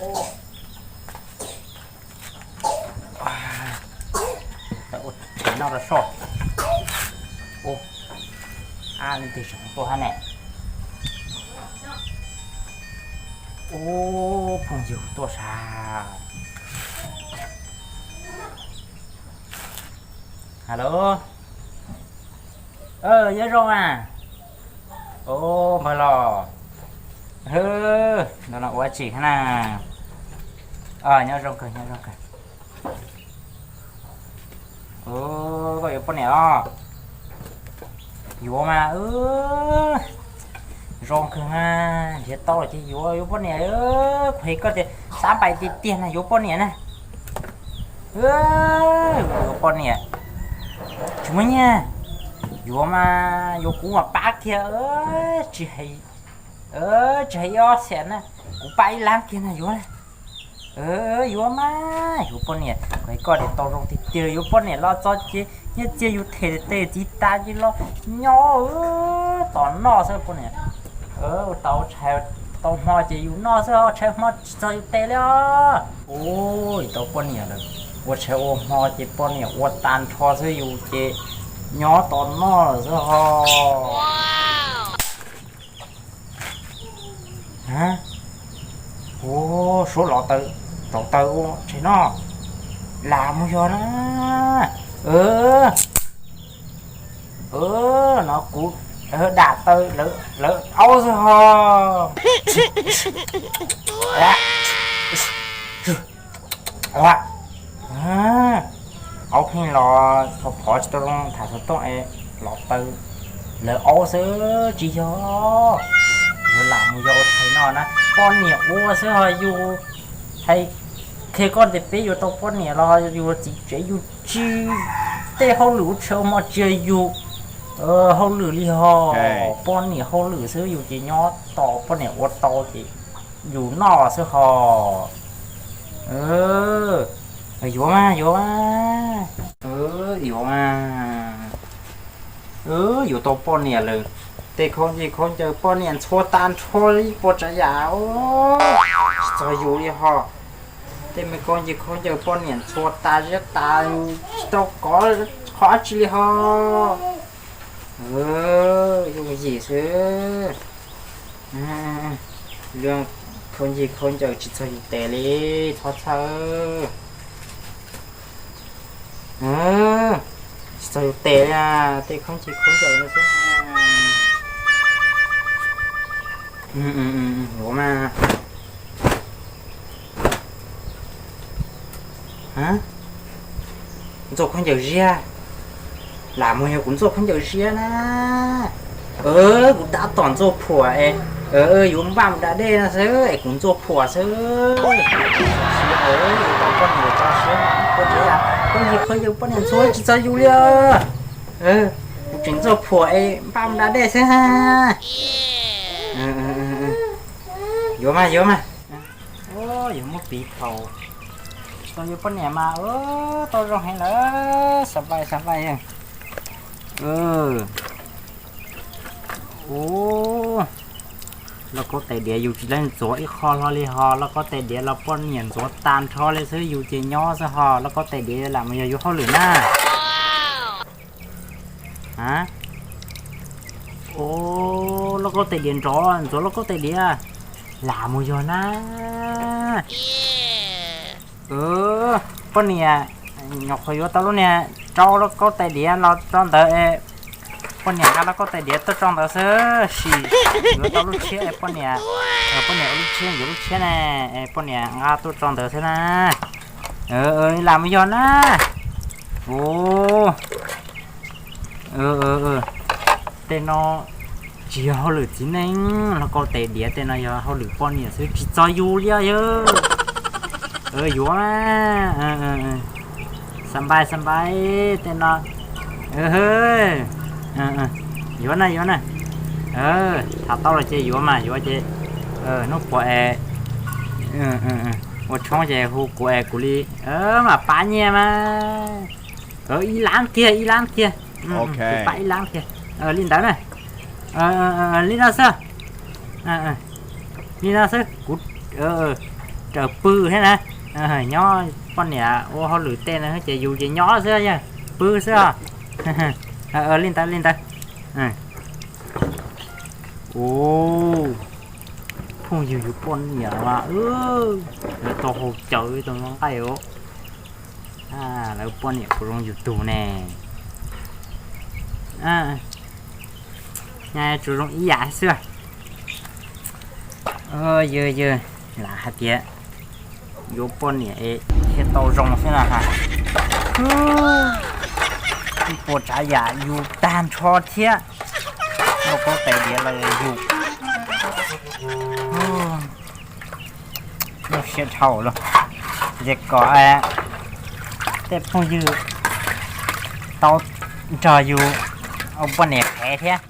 Ua tshais noj rau soj. Ua, ab, leej twg tseem tuaj hab ne? Ua, phooj ywg tuaj sav. Hello. Nyob zoo a. Ua, npawg los. Hwb, no ua tsi hab na? Nyob zoo kawg, nyob zoo kawg. Koj yuav poj niam os? Yuav mas. Zoo kawg na, nrhiav tau los ces yuav, yuav poj niam. Kuv hais koj tias xav npais tiag tiag na, yuav poj niam na. Yuav poj niam. Tsis muaj nyiaj. Yuav mas, yuav kuv mas pab kiag. Tsis hais, tsis hais ib ob xees na, kuv pab ib lab kiag na yuav. Yuav mas, yuav poj niam. Kuv hais koj tias tau zoo tiag tiag, yuav poj niam los txog ces nyiaj txiag yus them tej txiv tas ces los nyob tos noj xwb poj niam. Ua tau tshais tau hmo ces yus noj xwb, tshais hmo tsis txog yus tes li os. Ua tau poj niam lawm, ua tshais ua hmo ces poj niam ua tag nrho xwb, yus ces nyob tos noj lawm xwb ho. Ua, suab los taw, rauv taws ua tshais noj, lam mus yog na. No kuv dam taw lawv aub xwb ho. Aub pheej los phov phov tsis tau zoo tham xov tooj es los taw lawv aub xwb tsis yog. Yuav lam mus yog ua tshais noj na, poj niam ua xwb ho yus. Hais qhia koj tias peb yuav tau poj niam los yus txiv tsev yus tsis, tej hauj lwm ua tshais ua hmo tsis yog yus hauj lwm li ho, poj niam hauj lwm xwb, yus ces nyob tos poj niam ua tau ces yus noj xwb ho. Yuav mas, yuav mas. Yuav mas. Yuav tau poj niam lawm, tej khaub ncaws khaub ncaws poj niam ntxhua tag nrho ib puas tsav yam. Tsis txog yus li ho. Tej me khaub ncaws khaub ncaws poj niam ntxhua tas ziab tas, tsis tau kov qhov dab tsi li ho. Yooj yim xwb. Khaub ncaws khaub ncaws tsis txog yus tes li, txhob txhawj. Tsis txog yus tes li, tej khaub ncaws khaub ncaws no xwb. Yuav mas. Ntxuav khaub ncaws ziab. Lam mus yog kuv ntxuav khaub ncaws ziab na. Kuv tab tom ntxuav phuam es yuav npaj mus da dej no xwb es kuv ntxuav phuam xwb. Yuav tau poj niam tso siab, khaub ncaws khaub ncaws poj niam ntxhua tsis txog yus li. Kuv tseem ntxuav phuam es npaj mus da dej xwb. Yuav mas, yuav mas. Yuav muab piv thaum tsis tau yuav poj niam mas tau zoo heev lawm, xav npais xav npais. Ua, lauj kaub tais diav yus tsis tau ntxuav ib qho hlo li ho, lauj kaub tais diav los poj niam ntxuav tag nrho li xwb, yus ces nyob xwb ho, lauj kaub tais diav lam mus yog yus hauj lwm na. Lauj kaub tais diav nrov, ntxuav lauj kaub tais diav, lam mus yog na. Poj niam, nyuam qhuav yuav tau lub niag rau lauj kaub tais diav los tso ntawd es, poj niam nqa lauj kaub tais diav tuaj tso ntawd xwb, sim yuav tau lub tshiab es poj niam, poj niam ua lub tshiab yuav lub tshiab ne, es poj niam nqa tuaj tso ntawd xwb na. Lam mus yog na. Ua, tej no tsis yog hauj lwm txiv neej, lauj kaub tais diav, tej no yog hauj lwm poj niam xwb, tsis txog yus li os yawg. Yuav, xav npais xav npais tej no. Yuav na, yuav na. Tham tau los ces yuav mas, yuav ces hnub puas es ua tshoob ces hu kuv es kuv li mam pab nyiaj mas. Ib lab kiag, ib lab kiag. Kuv pab ib lab kiag. Li ntawd na. Li no xwb. Li no xwb kuv, Raws pw thiab na. Nyob poj niam ua hauj lwm tej no ces yus ces nyob xwb, pw xwb os. Li ntawd li ntawd. Ua, phooj ywg, yus poj niam mas lawv tau haus cawv tau nqaij os. Lawv poj niam kuj zoo yus tug ne. Nyaj tsuas zoo ib yam xwb. Yog yog, lam hais tias yuav poj niam thiaj tau zoo xwb na has. Ib puas tsav yam yus tag nrho thiab. Lauj kaub tais diav los yog yus. Nyuaj siab dhau lawm. Ces kom tej phooj ywg tau nrog yus ua poj niam qhev thiab.